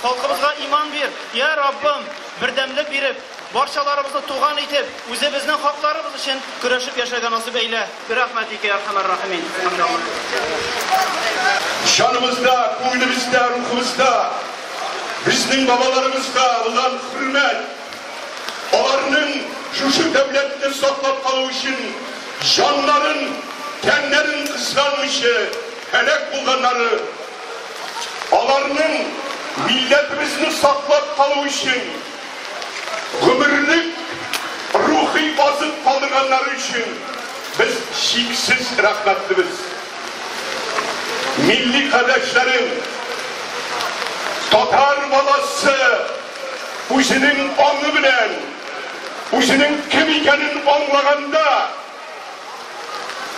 Халкыбызга иман бир. Я Раббым, бердәмлек биреп, барчаларыбызны туган итеп, үзебезнең хакларыбыз өчен көрәшеп яшәргә насыйп әйлә. Бирахмәтикә я архамар рахимин. Җаныбызда, күңелебездә, рухыбызда безнең бабаларыбызга булган хөрмәт, аларның шушы дәүләтне саклап калу өчен җаннарын, тәннәрен кызганмыйча һәлак булганнары, аларның милләтебезне саклап калу өчен гомерлек рухи азык калдырганнары өчен без чиксез рәхмәтлебез. Милли кардәшләрем, татар баласы үзенең аңы белән, үзенең кем икәнен аңлаганда,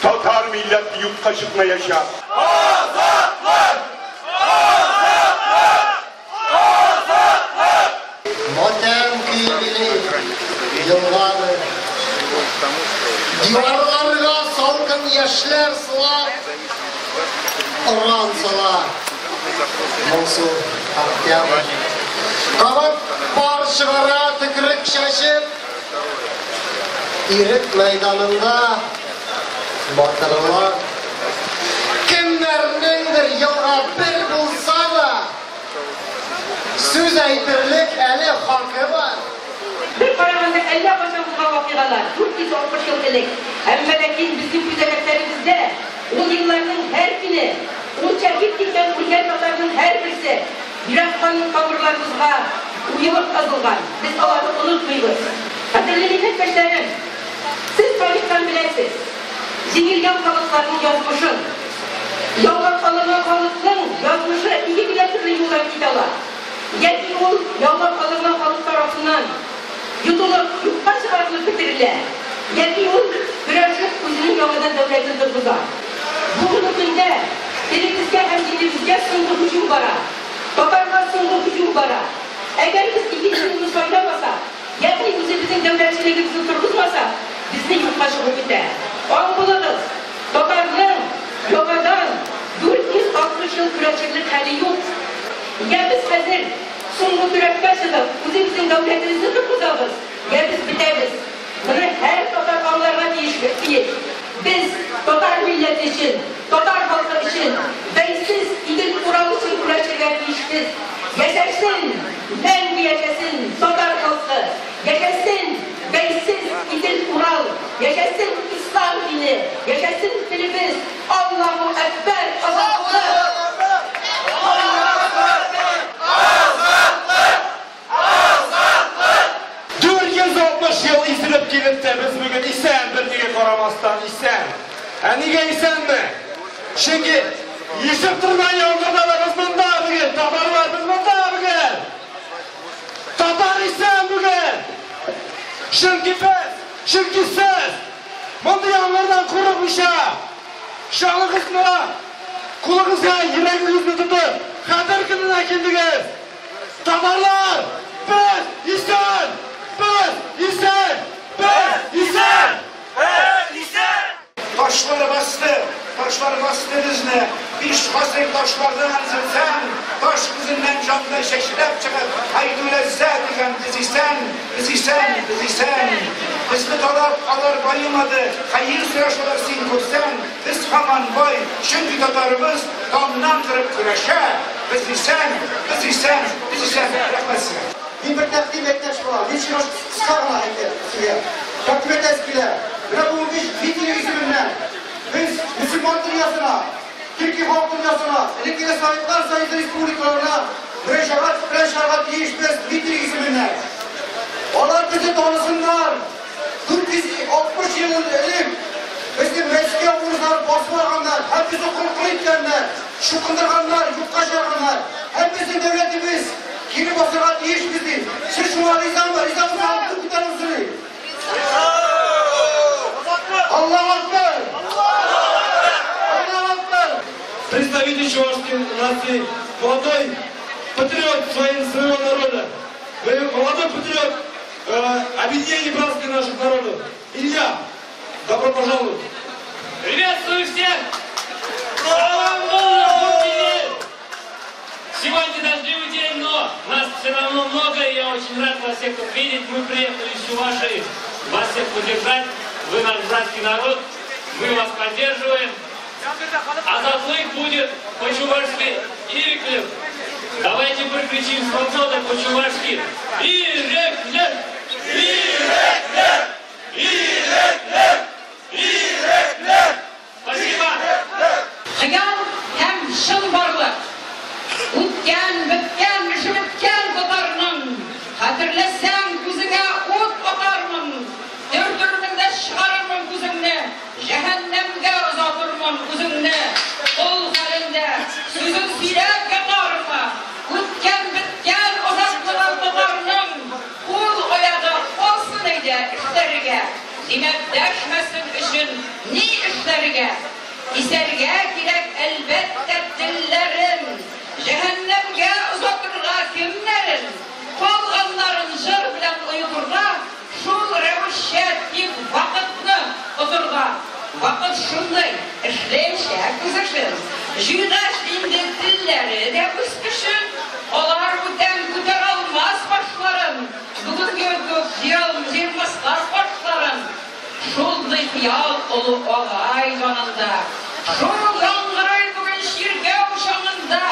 татар милләте юкка чыкмаячак. Азатлык! Азатлык! Азатлык! Матәм көе били елганы. Диварларга салкын яшьләр сылап, оран сала моңсу октябрь. Кабат пар чыгара төкерек чәчеп, Ирек мәйданында батырлар. Кемнәрнеңдер елга бер булса да, сүз әйтерлек әле хакы бар. Бер караганда, әллә кайчан булган вакыйгалар, 460 ел элек. Әмма ләкин безнең күзәнәкләребездә ул елларның һәр көне, ул шәһит киткән үлгән татарның һәрберсе йөрәк канлы тамырларыбызга уелып язылган. Без аларны онытмыйбыз. Кадерле милләттәшләрем, сез тарихтан беләсез, җиңелгән халыкларның язмышын. Яулап алынган халыкның язмышы ике генә төрле юлдан китә ала. Яки ул яулап алынган халык тарафыннан йотылып, юкка чыгарылып бетерелә, яки ул көрәшеп үзенең яңадан дәүләтен торгыза. Бүгенге көндә телебезгә һәм динебезгә соңгы һөҗүм бара. Татарга соңгы һөҗүм бара. Әгәр без икенче юлны сайламасак, ягъни үзебезнең дәүләтчелегебезне торгызмасак, безне юкка чыгу көтә. Аң булыгыз! Татарның яңадан 460 ел көрәшерлек хәле юк. Я без хәзер соңгы көрәшкә чыгып, үзебезнең дәүләтебезне торгызабыз, я без бетәбез. Моны һәр татар аңларга тиеш. Без татар милләте өчен, татар халкы өчен, бәйсез Идел-Урал өчен көрәшергә тиешбез. Яшәсен, мәңге яшәсен татар халкы! Яшәсен бәйсез Идел-Урал! Яшәсен ислам дине! Яшәсен телебез! Аллаһу әкбәр! Азатлык! Азатлык! Азатлык! 460 ел изелеп килеп тә без бүген исән, бернигә карамастан исән. Ә нигә исәнме? Чөнки ешеп торган яңгырда да без монда бүген, татарлар, без монда бүген. Татар исән бүген. Чөнки без, чөнки сез мондый яңгырдан курыкмыйча, җаныгызны, кулыгызга йөрәгегезне тотып, хәтер көненә килдегез. Татарлар, без исән! Без исән! Без исән! Без исән! Ташлар басты, ташлар басты безне, биш гасыр ташлардан изелсәң, таш күзеннән җанны чәчрәп чыгып, Һайду ләззә дигән, без исән, без исән, без исән. Безне талап, алар баемады, хәер сорашалар син күрсәң, без һаман бай, чөнки татарыбыз таңнан торып көрәшә, без исән, без исән, без исән. Рәхмәт сезгә. Мин бер тәкъдим әйтмәкче булам. Мин чыгыш кыска гына әйтәм сезгә. Тәкъдим итәсе килә. Менә бүгенге митинг исеменнән без мөселман дөньясына, төрки халык дөньясына, элеккеге Советлар Союзы республикаларына мөрәҗәгать белән чыгарга тиешбез митинг исеменнән. Алар безне танысыннар. 460 ел элек безне Мәскәү урыслары басып алганнар һәм безне кол иткәннәр, чукындырганнар, юкка чыгарганнар. Һәм безнең дәүләтебез кире басарга тиешбез дип. Сез шуңа ризамы? Риза булсагыз, кул күтәреп сорыйм. Аллаһу Акбар! Аллаһу Акбар! Представитель чувашской нации, молодой патриот своего народа, молодой патриот объединения братских наших народов. Илья, добро пожаловать! Приветствую всех! Слава Богу, день! Сегодня дождливый день, но равно много, и я очень рад вас всех тут видеть. Мы приехали из Чувашии вас всех поддержать. Вы наш братский народ, мы вас поддерживаем. Азатлык будет по-чувашски Иреклев. Давайте прокричим свобода по-чувашски. Иреклев! Иреклев! Иреклев! Иреклев! Спасибо! Хыял һәм чынбарлык. Үткән, беткән, эше беткән татарның. Хәтерләсәң, күзеңә ут атармын. Төртермен дә чыгарырмын күзеңне. Җәһәннәмгә озатырмын үзеңне. Кол хәлендә сүзен сөйләп ятармы? Үткән, беткән азатлыгы татарның. Кул аягы калсын әйдә эшләргә. Димәк, дәшмәсен өчен ни эшләргә? Кисәргә кирәк әлбәттә телләрен. Җәһәннәмгә озатырга кемнәрен? Калганнарын җыр белән оетырга, шул рәвешчә тик вакытны отырга. Вакыт шундый, эшләячәк үз эшен. Җыйгач инде телләре дә үз көчен, алар бүтән күтәрә алмас башларын. Бүгенге күк җыелмаслар башларын. Шундый хыял олы агай янында. Шул яңгырый бүген чиркәү чаңында.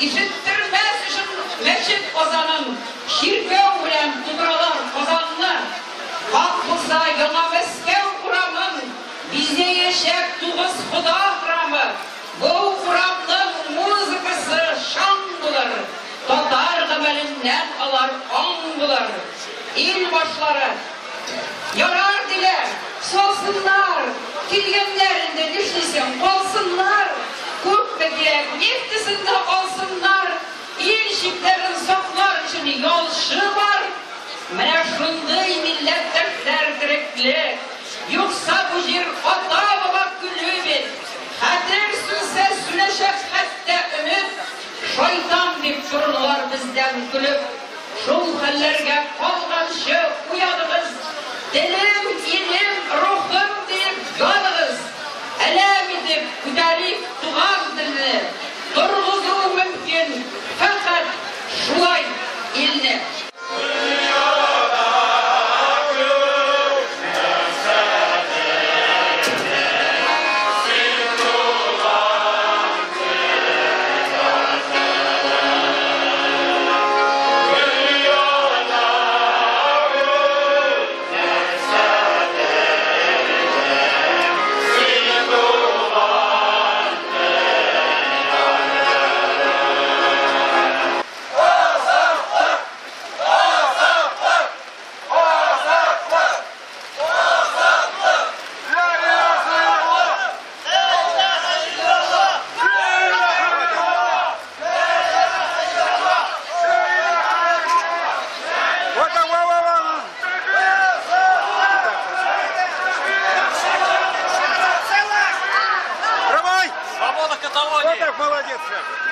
Ишеттермәс өчен мәчет азанын, чиркәү белән тутыралар Казанны. Хак булса яңа Мәскәү урамын, бизәячәк тугыз Хода храмы. Бу урамның музыкасы шаң булыр, татар гамәленнән алар аң булыр. Ил башлары ярар диләр, салсыннар, килгәннәр инде нишлисең, калсыннар. Күпме кирәк нефтесен дә алсыннар, ил чикләрен саклар өчен ялчы бар. Менә шундый милләттәшләр тереклек. Юкса бу җир ата-баба көле бит. Хәтер сүнсә сүнәчәк хәтта өмет. Шайтан дип тордылар бездән көлеп. Шул хәлләргә калганчы уяныгыз. Телем, илем, рухым дип яныгыз. Әләм итеп күтәрик туган телне. Торгызу мөмкин фәкать шулай илне. Молодец, ребята.